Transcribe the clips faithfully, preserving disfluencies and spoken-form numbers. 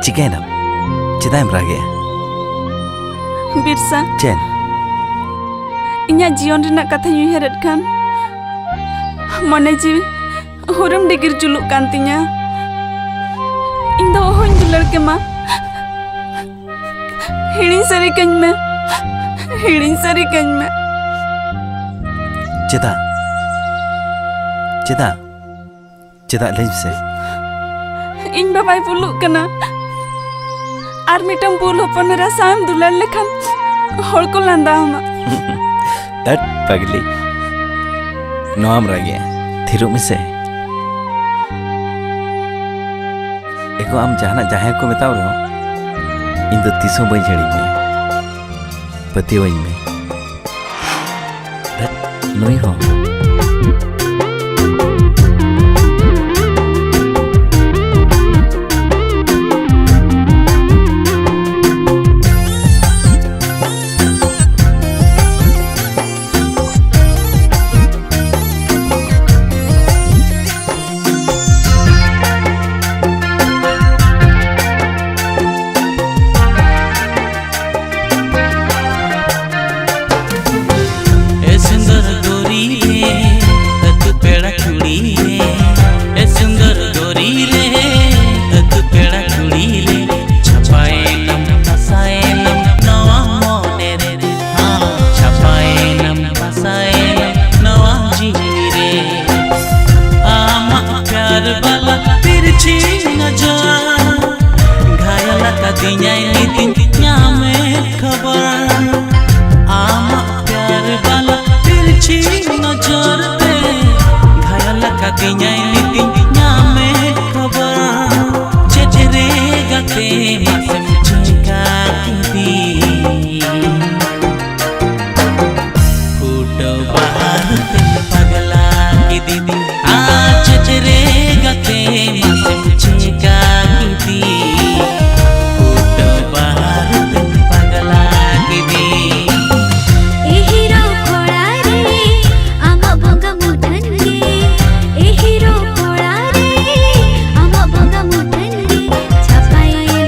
ᱪᱤᱠᱟᱹᱭᱮᱱᱟᱢ? ᱪᱮᱫᱟᱜ ᱮᱢ ᱨᱟᱜᱮᱜᱼᱟ? ᱵᱤᱨᱥᱟ, ᱪᱮᱫ? ᱤᱧᱟᱹᱜ ᱡᱤᱭᱚᱱ ᱨᱮᱱᱟᱜ ᱠᱟᱛᱷᱟᱧ ᱩᱭᱦᱟᱹᱨᱮᱫ ᱠᱷᱟᱱ ᱢᱚᱱᱮ ᱡᱤᱣᱤ ᱦᱩᱨᱩᱢ ᱰᱤᱜᱤᱨ ᱡᱩᱞᱩᱜ ᱠᱟᱱ ᱛᱤᱧᱟ᱾ ᱤᱧ ᱫᱚ ᱚᱦᱚᱧ ᱫᱩᱞᱟᱹᱲ ᱠᱮᱢᱟ᱾ ᱦᱤᱲᱤᱧ ᱥᱟᱹᱨᱤ ᱠᱟᱹᱧ ᱢᱮ, ᱦᱤᱲᱤᱧ ᱥᱟᱹᱨᱤ ᱠᱟᱹᱧ ᱢᱮ᱾ ᱪᱮᱫᱟᱜ? ᱪᱮᱫᱟᱜ? ᱪᱮᱫᱟᱜ, ᱞᱟᱹᱭ ᱢᱮᱥᱮ? ᱤᱧ ᱵᱟᱵᱟᱭ ᱵᱷᱩᱞᱩᱜ ᱠᱟᱱᱟ᱾ ᱟᱨ ᱢᱤᱫᱴᱟᱝ ᱵᱷᱩᱞ ᱦᱚᱯᱚᱱ ᱮᱨᱟ ᱥᱟᱶ ᱮᱢ ᱫᱩᱞᱟᱹᱲ ᱞᱮᱠᱷᱟᱱ ᱦᱚᱲ ᱠᱚ ᱞᱟᱸᱫᱟ ᱟᱢᱟ᱾ ᱫᱟᱹᱴ ᱯᱟᱜᱽᱞᱤ, ᱱᱚᱣᱟᱢ ᱨᱟᱜᱮᱜᱼᱟ? ᱛᱷᱤᱨᱚᱜ ᱢᱮᱥᱮ᱾ ᱮᱜᱳ, ᱟᱢ ᱡᱟᱦᱟᱱᱟᱜ ᱡᱟᱦᱟᱸᱭ ᱠᱚ ᱢᱮᱛᱟᱢ ᱨᱮᱦᱚᱸ, ᱤᱧ ᱫᱚ ᱛᱤᱥ ᱦᱚᱸ ᱵᱟᱹᱧ ᱦᱤᱲᱤᱧ ᱢᱮᱭᱟ᱾ ᱯᱟᱹᱛᱭᱟᱹᱣᱟᱹᱧ ᱢᱮ᱾ ᱫᱷᱟᱹᱴ, ᱱᱩᱭ ᱦᱚᱸ᱾ ᱮ ᱥᱩᱱᱫᱚᱨ ᱜᱳᱨᱤ ᱨᱮ, ᱟᱹᱛᱩ ᱯᱮᱲᱟ ᱠᱩᱲᱤ ᱨᱮ᱾ ᱮ ᱥᱩᱱᱫᱚᱨ ᱜᱳᱨᱤ ᱨᱮ, ᱟᱹᱛᱩ ᱯᱮᱲᱟ ᱠᱩᱲᱤ ᱨᱮ᱾ ᱪᱷᱟᱯᱟᱭᱮᱱᱟᱢ, ᱯᱟᱥᱟᱭᱮᱱᱟᱢ ᱱᱚᱣᱟ ᱢᱚᱱᱮ ᱨᱮ᱾ ᱦᱟᱸ, ᱪᱷᱟᱯᱟᱭᱮᱱᱟᱢ, ᱯᱟᱥᱟᱭᱮᱱᱟᱢ ᱱᱚᱣᱟ ᱡᱤᱣᱤ ᱨᱮ᱾ ᱟᱢᱟᱜ ᱯᱭᱟᱨ ᱵᱟᱞᱟ ᱛᱤᱨᱪᱷᱤ ᱱᱚᱡᱚᱨ ᱜᱷᱟᱭᱟᱞ ᱟᱠᱟᱫᱤᱧᱟᱭ ᱱᱤᱛᱤᱧ ᱧᱟᱢᱮᱫ ᱠᱷᱚᱵᱚᱨ᱾ ᱟᱢᱟᱜ ᱯᱭᱟᱨ ᱵᱟᱞᱟ ᱛᱤᱨᱪᱷᱤ ᱱᱚᱡᱚᱨ ᱛᱮ ᱜᱷᱟᱭᱟᱞ ᱟᱠᱟᱫᱤᱧᱟᱭ ᱱᱤᱛᱤᱧ ᱧᱟᱢᱮᱫ ᱠᱷᱚᱵᱚᱨ᱾ ᱪᱮᱫ ᱨᱮ ᱜᱟᱛᱮ ᱢᱟᱥᱮᱢ ᱪᱤᱠᱟ ᱠᱮᱫᱤᱧ? ᱯᱷᱩᱴᱟᱹᱣ ᱵᱟᱦᱟ ᱛᱮᱢ ᱯᱟᱜᱽᱞᱟ ᱠᱤᱫᱤᱧ᱾ ᱟᱨ ᱪᱮᱫ ᱨᱮ ᱜᱟᱛᱮ ᱢᱟᱥᱮᱢ ᱪᱤᱠᱟ ᱠᱤᱫᱤᱧ? ᱯᱷᱩᱴᱟᱹᱣ ᱵᱟᱦᱟ ᱛᱮᱢ ᱯᱟᱜᱽᱞᱟ ᱠᱤᱫᱤᱧ᱾ ᱮ ᱦᱤᱨᱳ ᱠᱚᱲᱟ ᱨᱮ, ᱟᱢᱟᱜ ᱵᱚᱸᱜᱟ ᱢᱩᱴᱷᱟᱹᱱ ᱜᱮ᱾ ᱮ ᱦᱤᱨᱳ ᱠᱚᱲᱟ ᱨᱮ, ᱟᱢᱟᱜ ᱵᱚᱸᱜᱟ ᱢᱩᱴᱷᱟᱹᱱ ᱜᱮ᱾ ᱪᱷᱟᱯᱟᱭᱮᱱ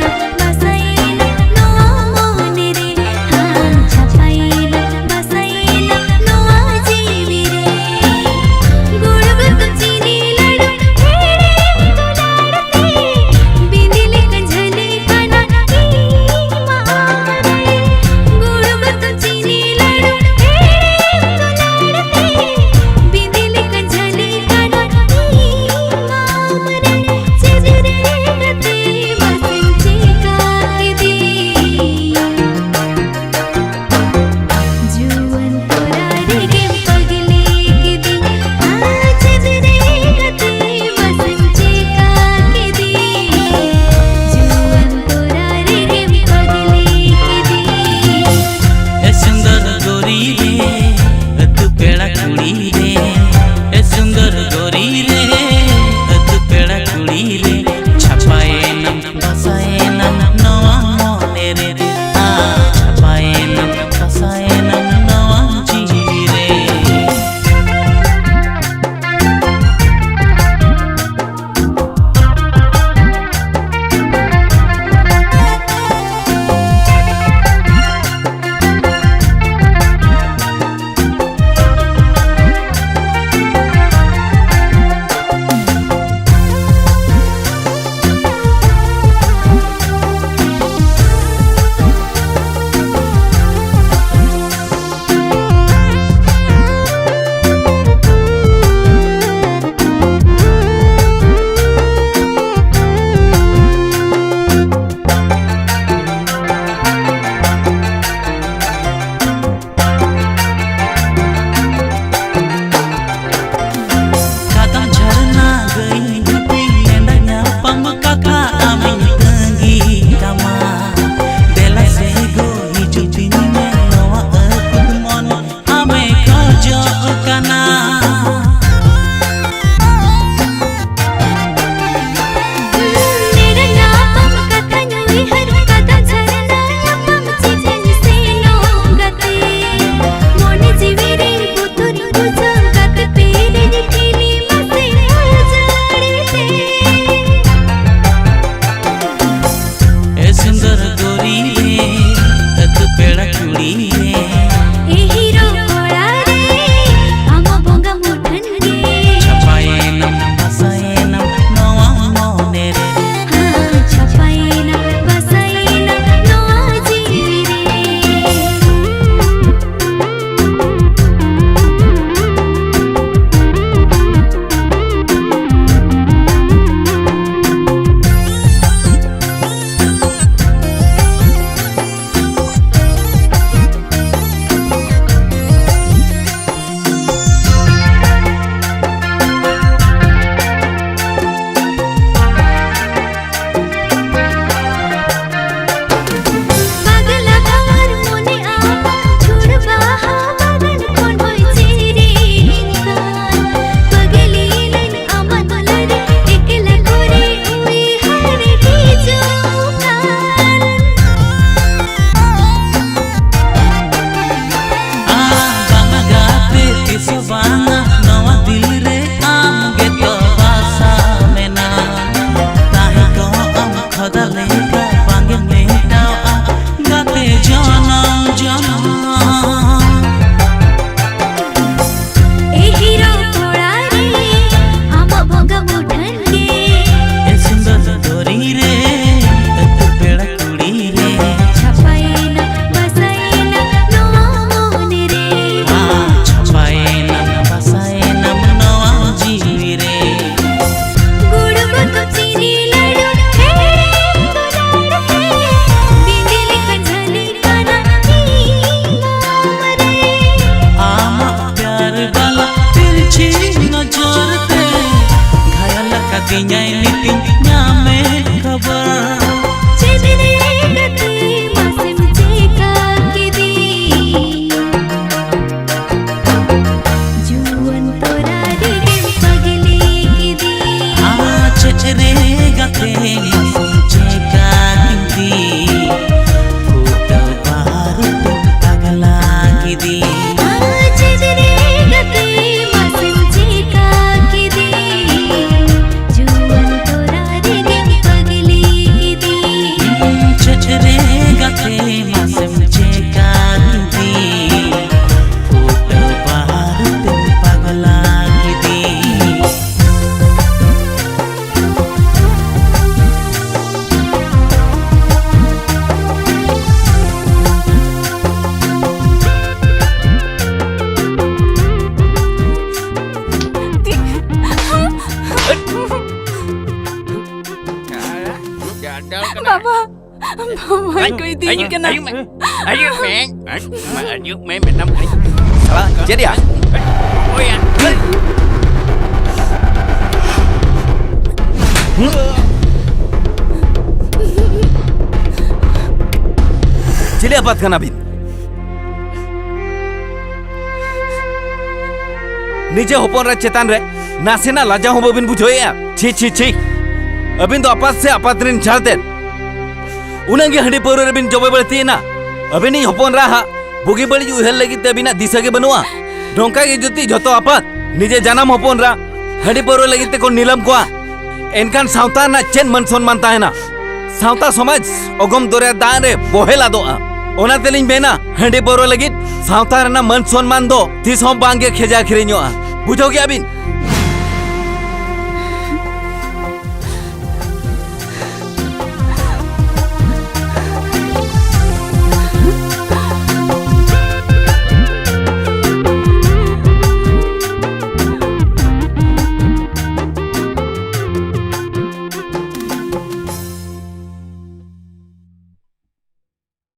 ᱟᱹᱛᱩ ᱯᱮᱲᱟ ᱠᱩᱲᱤ ᱨᱮ᱾ ᱮ ᱦᱤᱨᱳ ᱠᱚᱲᱟ ᱨᱮ, ᱟᱢ ᱵᱚᱸᱜᱟ ᱢᱩᱴᱷᱟᱹᱱ ᱜᱮ᱾ ᱪᱷᱟᱯᱟᱭᱮᱱᱟᱢ, ᱵᱟᱥᱟᱭᱮᱱᱟᱢ ᱱᱚᱣᱟ ᱢᱚᱱᱮ ᱨᱮ᱾ ᱦᱟᱸ, ᱪᱷᱟᱯᱟᱭᱮᱱᱟᱢ, ᱵᱟᱥᱟᱭᱮᱱᱟᱢ ᱱᱚᱣᱟ ᱡᱤᱣᱤ ᱨᱮ᱾ ᱯᱟᱜᱽᱞᱟ ᱵᱷᱟᱣᱟᱨ ᱢᱚᱱᱮ ᱟᱢ, ᱡᱷᱩᱲ ᱵᱟᱦᱟ ᱵᱟᱜᱟᱱ ᱠᱷᱚᱱ ᱦᱚᱭ ᱥᱮᱨᱮᱧ ᱠᱟᱱ᱾ ᱯᱟᱜᱽᱞᱤ ᱞᱮᱱ ᱟᱢᱟᱜ ᱫᱩᱞᱟᱹᱲ, ᱮᱠᱞᱟ ᱠᱚᱨᱮ ᱩᱭᱦᱟᱹᱨ ᱦᱤᱡᱩᱜ ᱠᱟᱱ᱾ ᱟᱢ ᱵᱟᱝ ᱜᱟᱛᱮ ᱛᱤᱥ ᱵᱟᱝᱟ, ᱱᱚᱣᱟ ᱫᱤᱞ ᱨᱮ ᱟᱢ ᱜᱮᱛᱚ ᱵᱟᱥᱟ ᱢᱮᱱᱟᱜ᱾ ᱛᱟᱦᱮᱸ ᱠᱚᱜ ᱟᱢ ᱠᱷᱚᱫᱟ ᱞᱮᱠᱟ, ᱵᱟᱝ ᱮᱢ ᱢᱮᱴᱟᱣᱜᱼᱟ ᱜᱟᱛᱮ ᱡᱚᱱᱚᱢ ᱡᱚᱱᱚᱢ᱾ ᱮ ᱦᱤᱨᱳ ᱠᱚᱲᱟ ᱨᱮ, ᱟᱢᱟᱜ ᱵᱚᱸᱜᱟ ᱢᱩᱴᱷᱟᱹᱱ ᱜᱮ᱾ ᱮ ᱥᱩᱱᱫᱚᱨ ᱫᱚᱨᱤ ᱨᱮ, ᱟᱹᱛᱩ ᱯᱮᱲᱟ ᱠᱩᱲᱤ ᱨᱮ᱾ ᱪᱷᱟᱯᱟᱭᱮᱱᱟ, ᱵᱟᱥᱟᱭᱮᱱᱟ ᱱᱚᱣᱟ ᱢᱚᱱᱮ ᱨᱮ᱾ ᱟᱢ ᱪᱷᱟᱯᱟᱭᱮᱱᱟᱢ, ᱵᱟᱥᱟᱭᱮᱱᱟᱢ ᱱᱚᱣᱟ ᱡᱤᱣᱤ ᱨᱮ᱾ ᱜᱩᱲ ᱵᱚᱱᱫᱚ ᱪᱤᱱᱤ ᱞᱟᱹᱰᱩ, ᱦᱮᱲᱮᱢ ᱫᱚ ᱨᱟᱲ ᱛᱮ, ᱵᱤᱱᱫᱤ ᱞᱮᱠᱟ ᱡᱷᱟᱹᱞᱤ ᱠᱟᱱᱟ ᱤᱧ ᱢᱚᱢ ᱨᱮ᱾ ᱟᱢᱟᱜ ᱯᱭᱟᱨ ᱵᱟᱞᱟ ᱛᱤᱨᱪᱷᱤ ᱱᱚᱡᱚᱨ ᱛᱮ, ᱜᱷᱟᱭᱟᱞ ᱠᱟᱫᱤᱧᱟᱭ ᱱᱤᱛᱤᱧ ᱧᱟᱢᱮ ᱠᱷᱚᱵᱚᱨ᱾ ᱪᱮᱫ ᱨᱮ ᱜᱟᱛᱮ ᱢᱟᱥᱮᱢ ᱪᱮᱠᱟ ᱠᱮᱫᱤᱧ? ᱡᱩᱣᱟᱹᱱ ᱛᱚᱨᱟ ᱨᱮᱜᱮᱢ ᱯᱟᱜᱽᱞᱤ ᱠᱤᱫᱤᱧ᱾ ᱟᱪᱪᱷᱟ ᱨᱮ ᱜᱟᱛᱮ ᱢᱟᱥᱮᱢ ᱪᱮᱠᱟ ᱠᱤᱫᱤᱧ? ᱯᱷᱩᱴᱟᱹᱣ ᱵᱟᱦᱟ ᱨᱩᱯᱮᱢ ᱯᱟᱜᱽᱞᱟ ᱠᱤᱫᱤᱧ᱾ ᱟᱪᱪᱷᱟ ᱨᱮ ᱜᱟᱛᱮ ᱢᱟᱥᱮᱢ ᱪᱮᱠᱟ ᱠᱤᱫᱤᱧ? ᱡᱩᱣᱟᱹᱱ ᱵᱟᱵᱟᱭ ᱠᱚ ᱤᱫᱤᱭᱮ ᱠᱟᱱᱟ᱾ ᱦᱤᱡᱩᱜ ᱢᱮ, ᱦᱤᱡᱩᱜ ᱢᱮ, ᱦᱤᱡᱩᱜ ᱢᱮ, ᱢᱮᱰᱟᱢ᱾ ᱥᱟᱞᱟ, ᱪᱮᱫ ᱭᱟ? ᱳᱭᱟ᱾ ᱪᱤᱞᱤ ᱟᱯᱟᱛ ᱠᱟᱱᱟ ᱵᱤᱱ? ᱱᱤᱡᱮ ᱦᱚᱯᱚᱱ ᱨᱟ ᱪᱮᱛᱟᱱ ᱨᱮ ᱱᱟᱥᱮᱱᱟᱜ ᱞᱟᱡᱟᱣ ᱦᱚᱸ ᱵᱟᱵᱤᱱ ᱵᱩᱡᱷᱟᱹᱣᱮᱫᱼᱟ? ᱪᱷᱤ, ᱪᱷᱤ, ᱪᱷᱤ! ᱟᱹᱵᱤᱱ ᱫᱚ ᱟᱯᱟᱛ ᱥᱮ ᱟᱯᱟᱛ ᱨᱮᱱ ᱡᱷᱟᱲ ᱛᱮᱫ? ᱩᱱᱟᱹᱜ ᱜᱮ ᱦᱟᱺᱰᱤ ᱯᱟᱹᱣᱨᱟᱹ ᱨᱮᱵᱤᱱ ᱡᱚᱵᱮ ᱵᱟᱹᱲᱛᱤᱭᱮᱱᱟ? ᱟᱹᱵᱤᱱᱤᱡ ᱦᱚᱯᱚᱱ ᱨᱟ ᱦᱟᱜ ᱵᱩᱜᱤ ᱵᱟᱹᱲᱤᱡ ᱩᱭᱦᱟᱹᱨ ᱞᱟᱹᱜᱤᱫ ᱛᱮ ᱟᱹᱵᱤᱱᱟᱜ ᱫᱤᱥᱟᱹ ᱜᱮ ᱵᱟᱹᱱᱩᱜᱼᱟ? ᱱᱚᱝᱠᱟ ᱜᱮ ᱡᱩᱫᱤ ᱡᱷᱚᱛᱚ ᱟᱯᱟᱛ ᱱᱤᱡᱮ ᱡᱟᱱᱟᱢ ᱦᱚᱯᱚᱱ ᱨᱟ ᱦᱟᱺᱰᱤ ᱯᱟᱹᱣᱨᱟᱹ ᱞᱟᱹᱜᱤᱫ ᱛᱮᱠᱚ ᱱᱤᱞᱟᱢ ᱠᱚᱣᱟ, ᱮᱱᱠᱷᱟᱱ ᱥᱟᱶᱛᱟ ᱨᱮᱱᱟᱜ ᱪᱮᱫ ᱢᱟᱹᱱ ᱥᱚᱱᱢᱟᱱ ᱛᱟᱦᱮᱱᱟ? ᱥᱟᱶᱛᱟ ᱥᱚᱢᱟᱡᱽ ᱚᱜᱚᱢ ᱫᱚᱨᱭᱟ ᱫᱟᱜ ᱨᱮ ᱵᱚᱦᱮᱞ ᱟᱫᱚᱜᱼᱟ᱾ ᱚᱱᱟ ᱛᱮᱞᱤᱧ ᱢᱮᱱᱟ, ᱦᱟᱺᱰᱤ ᱯᱟᱹᱣᱨᱟᱹ ᱞᱟᱹᱜᱤᱫ ᱥᱟᱶᱛᱟ ᱨᱮᱱᱟᱜ ᱢᱟᱹᱱ ᱥᱚᱱᱢᱟᱱ ᱫᱚ ᱛᱤᱥ ᱦᱚᱸ ᱵᱟᱝ ᱜᱮ ᱠᱷᱮᱡᱟ ᱟᱹᱠᱷᱨᱤᱧᱚᱜᱼᱟ᱾ ᱵᱩᱡᱷᱟᱹᱣ ᱠᱮᱜᱼᱟ ᱵᱤᱱ?